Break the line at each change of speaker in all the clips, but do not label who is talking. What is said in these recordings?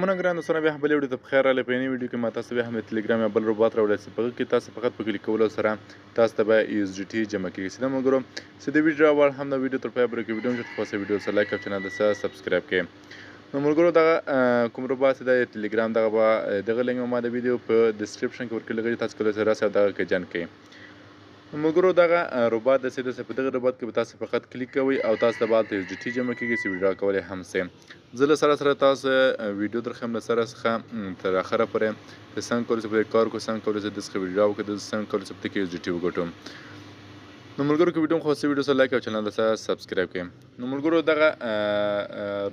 سلامونه ګران دوستانو، بیا هم بلې ویډیو ته په خیر راغلئ. په نوې ویډیو کې ما تاسو بیا هم د تلګرام یا بل روبات راوړی چې په هغه کې تاسو فقط په کلیک کولو سره تاسو ته به یو اس ډي ټي جمع کیږي. سیده ملګرو چې د ویډیو راوړ هم د ویډیو تر پایه پورې کې ویډیو هم چېرته خاصه ویډیو سره لایک او چینل ته سبسکرایب کړئ. نو ملګرو دغه کوم روبات چې د تلګرام دغه به دغه لینک ما د ویډیو په ډسکرپشن کې ورکړی لږ تاسو کولای شئ راسئ او دغه کې جوین کړئ. نو ملګرو دغه روبات د سیده په دغه روبات کې به تاسو فقط کلیک کوئ او تاسو ته به هلته یو ډي ټي جمع کیږي چې ویډرا کولی هم سئ. زه له سره سره تاسو ویډیو درښیم له سره څخه تر اخره پورې چې څنګه کولی شئ په دې کار وکړو، څنګه کولی شئ د څخه ویډرا وکړو، څنګه کولی شئ په دې کې یو ډي ټي وګټو. نو ملګرو که ویډیو مو خوښه شوې ویډیو سره لایک او چینل سره سبسکرایب کړئ. نو ملګرو دغه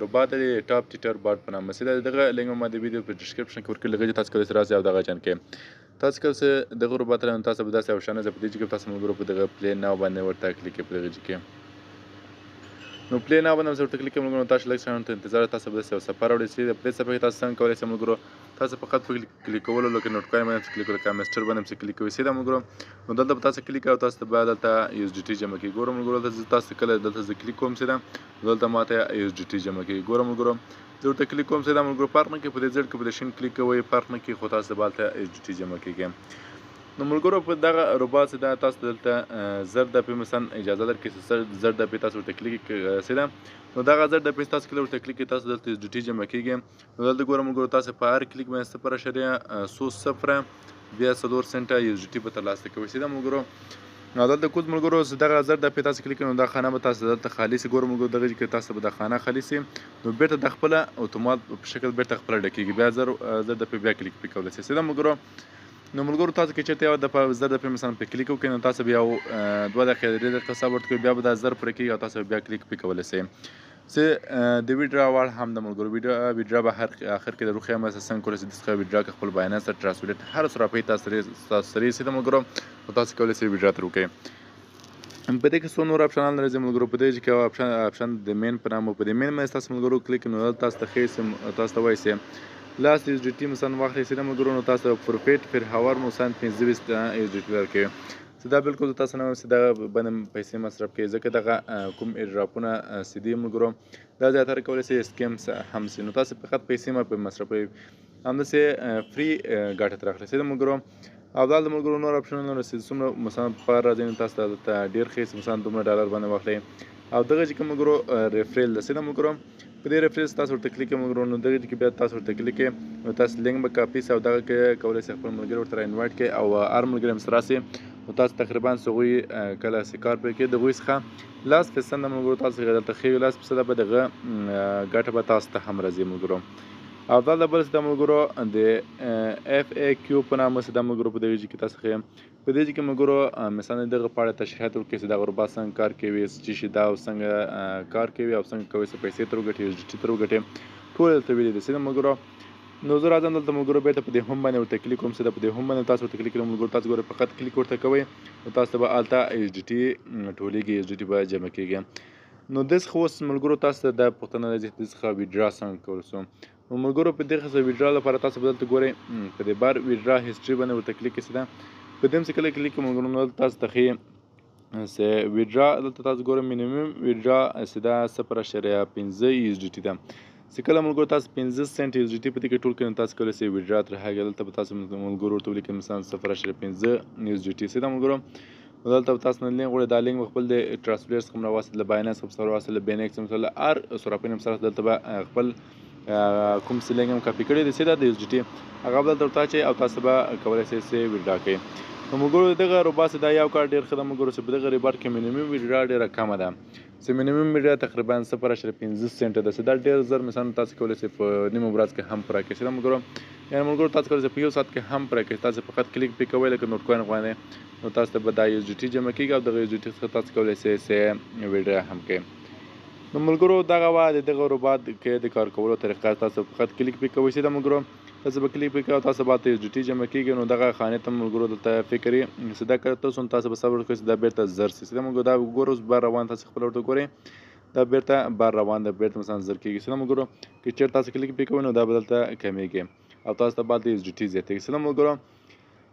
روبات د ټاپ ټیټر باټ په نامه سي دغه لینک ما د ویډیو په ډسکرپشن کې ورکړی لږ تاسو کولی شئ راسئ او دغه جوین کړئ. تاسو کولی شئ دغه روبات راوړئ، تاسو به داسې اپشن راځي په دې کې تاسو ملګرو په دغه پلی ناو باندې ورته کلیک کړئ په دغه کې. نو پلی ناو باندې ورته کلیک کړئ ملګرو، تاسو لږ څه ته انتظار تاسو به داسې یو سفر راوړئ چې په دې صفحه کې تاسو څنګه کولی شئ ملګرو تاسو فقط په کلیک کولو لکه نوټ کوین باندې کلیک کولو کامسټر باندې کلیک کوئ سیده ملګرو. نو دلته به تاسو کلیک او تاسو ته به دلته یو اس ډي ټي جمع کیږي. ګورم ملګرو دلته تاسو کله دلته زه کلیک کوم سیده دلته ماته یو اس ډي ټي جمع کیږي. ګورم ملګرو زه ورته کلیک کوم سیده ملګرو فرق نه کوي په دې ځل کې په دې شین کلیک کوئ فرق نه کوي خو تاسو ته به هلته یو اس ډي ټي جمع کیږي. نو ملګرو په دغه روبات سیده تاسو دلته 1000 دفعې مثلا اجازه درکړي چې 1000 دفعې تاسو ورته کلیک سیده. نو دغه 1000 دفعې تاسو کله ورته کلیک کړئ تاسو دلته یو اس ډي ټي جمع کیږي. نو دلته ګورم ملګرو تاسو په هر کلیک باندې صفر اشاریه څو صفر بیا څلور سنټه یو اس ډي ټي به ترلاسه کوئ سیده ملګرو. نو دلته کوز ملګرو چې دغه 1000 دفعې تاسو کلیک کړئ نو دا خانه به تاسو دلته خالي سي. ګورم ملګرو دغه کې تاسو به دا خانه خالي سي نو بیرته د خپله اتومات په شکل بیرته خپله ډکیږي، بیا 1000 دفعې بیا کلیک پرې کولی سئ سیده ملګرو. نو ملګرو تاسو که چېرته یو دفعه 1000 دفعې مثلا پرې کلیک وکړئ نو تاسو بیا 2 دقیقې 3 دقیقې صبر ورته کوئ بیا به دا 1000 پوره کېږي او تاسو بیا کلیک پرې کولی سئ. چې د ویډرا وړ هم د ملګرو ویډرا به هر اخر کې د روخیا مثلا څنګه کولی شئ د څخه ویډرا که خپل بایننس سره ټرانس ولیټ هر صرافۍ تاسو سره سي د ملګرو نو تاسو کولی شئ ویډرا ترې وکړئ. په دې کې څو نور اپشنان راځي ملګرو. په دې کې یو اپشن د مین په نامه په دې مین باندې تاسو ملګرو کلیک نو دلته تاسو ته ښیي چې تاسو ته وایي چې لاس یو اس ډي ټي مثلا واخلئ سیده ملګرو. نو تاسو پروفیټ پر هاور مثلا 25 یو اس ډي ټي درکوي. چې دا بالکل تاسو نه وایم چې دغه باندې پیسې مصرف کړئ ځکه دغه کوم ایرډراپونه چې دي ملګرو دا زیاتره کولی شي سکیم هم سي. نو تاسو فقط پیسې مه پرې مصرفوئ، همداسې فري ګټه ترې اخلئ سیده ملګرو. او دا د ملګرو نور اپشنونه چې څومره مثلا په راځي نو تاسو ته دلته ډېر ښیي چې مثلا دومره ډالر باندې واخلئ. او دغه چې کوم ملګرو ریفریل ده سیده ملګرو په دې ریفریل تاسو ورته کلیک کړئ ملګرو. نو دغه کې بیا تاسو ورته کلیک کړئ نو تاسو لینک به کاپي سي او دغه کې کولی شئ خپل ملګري ورته را انوایټ کړئ او هر ملګری هم سره راسي. نو تاسو تقریبا چې هغوی کله چې کار پرې کوي د هغوی څخه لس فیصده ملګرو تاسو دلته ښیي لس فیصده به دغه ګټه به تاسو ته هم راځي ملګرو. او دا د بل څه د ملګرو د اف ای کیو په نامه څه د ملګرو په دغه کې تاسو ښیم. په دې کې ملګرو مثلا دغه په اړه تشریحات ورکړي چې دغه روبات څنګه کار کوي، چې شي دا او څنګه کار کوي او څنګه کوي چې پیسې ترې وګټي، یو ډي ټي ترې وګټي، ټول دلته ویلي دي سیده ملګرو. نو زه راځم دلته ملګرو بیرته په دې هوم باندې ورته کلیک کوم سیده په دې هوم باندې تاسو ورته کلیک کړئ ملګرو. تاسو ګورئ فقط کلیک ورته کوئ نو تاسو ته به هلته یو ډي ټي ټولېږي، یو ډي ټي به جمع کېږي. نو دې څخه اوس ملګرو تاسو ته دا پوښتنه راځي چې دې څخه ویډرا څنګه کولی شو. نو ملګرو په دې څخه ویډرا لپاره تاسو به دلته ګورئ په دې بار ویډرا هیسټري باندې ورته کلیک کړئ سیده. په دې څه کله کلیک کړئ ملګرو نو دلته تاسو ته ښیي چې ویډرا دلته تاسو ګورئ مینیمم ویډرا سیده 0.5 یو اس ډي ټي ده. چې کله ملګرو تاسو 5 سنټ یو اس ډي ټي په دې کې ټول کړئ نو تاسو کولی شئ ویډرا ترې هغه دلته به تاسو ملګرو ورته ولیکئ مثلا 0.5 یو اس ډي ټي سیده ملګرو. نو دلته به تاسو نه لینک غواړئ، دا لینک به خپل د ټرانسفر څخه هم راواخلئ، له بایننس څخه هم راواخلئ، له بینکس څخه هم، له هر صرافۍ نه هم سره دلته به خپل کوم څه لینک هم کاپي کړی دی سیده د یو اس ډي ټي هغه به دلته ورته اچوئ او تاسو به کولی شئ چې ویډرا کړئ. نو ملګرو دغه روبات دا یو کار ډېر ښه ده ملګرو چې په دغه روبات کې مینیمم ویډرا ډېره کمه ده چې مینیمم ویډرا تقریبا 0.5 سنټه ده چې دا ډېر زر مثلا تاسو کولی شئ په نیمه ورځ کې هم پوره کړئ سیده ملګرو. یعنې ملګرو تاسو کولی شئ په یو ساعت کې هم پوره کړئ، تاسو فقط کلیک پرې کوئ لکه نوټ کوین غوندې نو تاسو ته به دا یو اس ډي ټي جمع کېږي او دغه یو اس ډي ټي څخه تاسو کولی شئ چې ویډرا هم کړئ. نو ملګرو دغه وه د دغه روبات کې د کار کولو طریقه، تاسو فقط کلیک پرې کوئ سیده ملګرو. تاسو به کلیک پرې کوئ او تاسو به هلته یو اس ډي ټي جمع کېږي. نو دغه خانې ته ملګرو دلته فکر یې سیده کړه تاسو نو تاسو به صبر وکړئ چې دا بیرته زر سي سیده ملګرو. دا ګورو اوس بار روان تاسو خپله ورته ګورئ دا بیرته بار روان ده بیرته مثلا زر کېږي سیده ملګرو. که چېرته تاسو کلیک پرې کوئ نو دا به دلته کمېږي او تاسو ته به هلته یو اس ډي ټي زیاتېږي سیده ملګرو.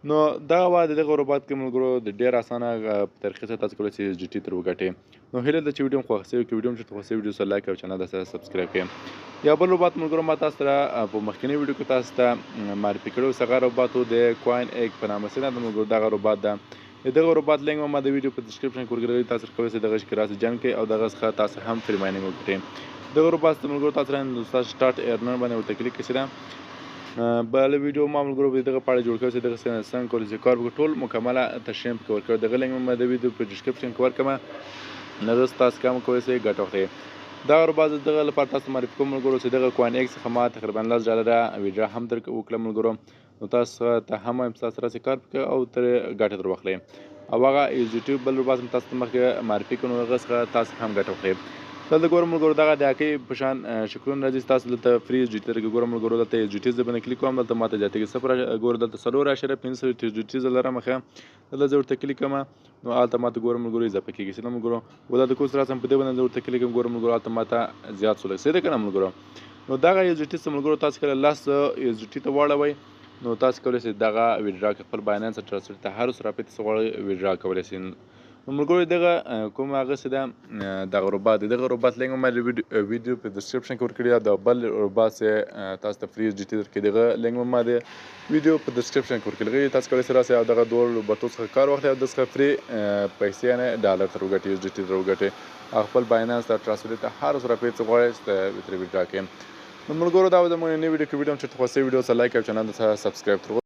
نو دغه وه د دغه روبات کې ملګرو د ډیر اسانه په طریقې سره تاسو کولی شئ یو جی ټي تر وګټئ. نو هیله ده چې ویډیو مو خوښه شوې، که ویډیو مو چېرته خوښه شوې ویډیو سره لایک او چینل سره سبسکرایب کړئ. یو بل روبات ملګرو ما تاسو سره په مخکنۍ ویډیو کې تاسو ته معرفي کړی و چې هغه روبات و د کوین ایګ په نامه سره د ملګرو دغه روبات ده. د دغه روبات لینک ما د ویډیو په ډیسکریپشن کې ورکړی، تاسو کولی شئ دغه کې راسئ جوین کړئ او دغه څخه تاسو هم فري ماینینګ وکړئ. دغه روبات د ملګرو تاسو سره تاسو سټارټ ایرنر باندې ورته کلیک کړئ. بله ویډیو ما ملګرو په دغه په اړه جوړ کړی چې دغه څنګه څنګه کولی شئ کار وکړئ، ټول مکمله تشریح پکې ورکړی. دغه لینک مې د ویډیو په ډیسکریپشن کې ورکړم، نو تاسو کوم کولی شئ ګټه واخلئ. دغه روبات دغه لپاره تاسو معرفي کوم ملګرو چې دغه کوین ایکس څخه ما تقریبا 10 ډالره ویډرا هم در وکړه ملګرو. نو تاسو ته هم وایم چې تاسو راسئ کار وکړئ او تر ګټه تر واخلئ. او هغه یوټیوب بل روبات هم تاسو ته مخکې معرفي کړم، نو هغه څخه تاسو هم ګټه واخلئ. دلته ګورم ملګرو دغه د اکۍ په شان شکلونه راځي، تاسو دلته فري جی ټي درکې ګورم ملګرو. دلته جی ټي زه باندې کلیک کوم، دلته ماته زیاتېږي صفر. ګوره دلته 4.5 جی ټي زه لرم، ښه دلته زه ورته کلیک کوم نو هلته ماته ګورم ملګرو اضافه کېږي. سیده ملګرو و دلته کوس راسم په دې باندې زه ورته کلیک کوم، ګورم ملګرو هلته ماته زیات سول. سیده که نه ملګرو؟ نو دغه یو جی ټي څه ملګرو تاسو کله 10 یو جی ټي ته واړوئ، نو تاسو کولی شئ دغه ویډرا کې خپل بایننس ټرانسفر ته هر څه څه غواړئ ویډرا کولی شئ. نو ملګرو دغه کوم هغه څه ده دغه روبات، دغه روبات لینک ما ویډیو په ډیسکریپشن کې ورکړی، دا بل روبات چې تاسو ته فري جی ټي درکړي دغه لینک ما د ویډیو په ډیسکریپشن کې ورکړی، تاسو کولی شئ راسئ او دغه دوه روباتو څخه کار واخلئ او د څخه فري پیسې یعنې ډالر تر وګټئ، یو جی ټي تر وګټئ او خپل بایننس ته ټرانسفر ته هر څه روپۍ څه غواړئ ترې ویډرا کړئ. نو ملګرو دا و زموږ نوې ویډیو کې، ویډیو چېرته خوښه ویډیو سره لایک او چینل سره سبسکرایب تر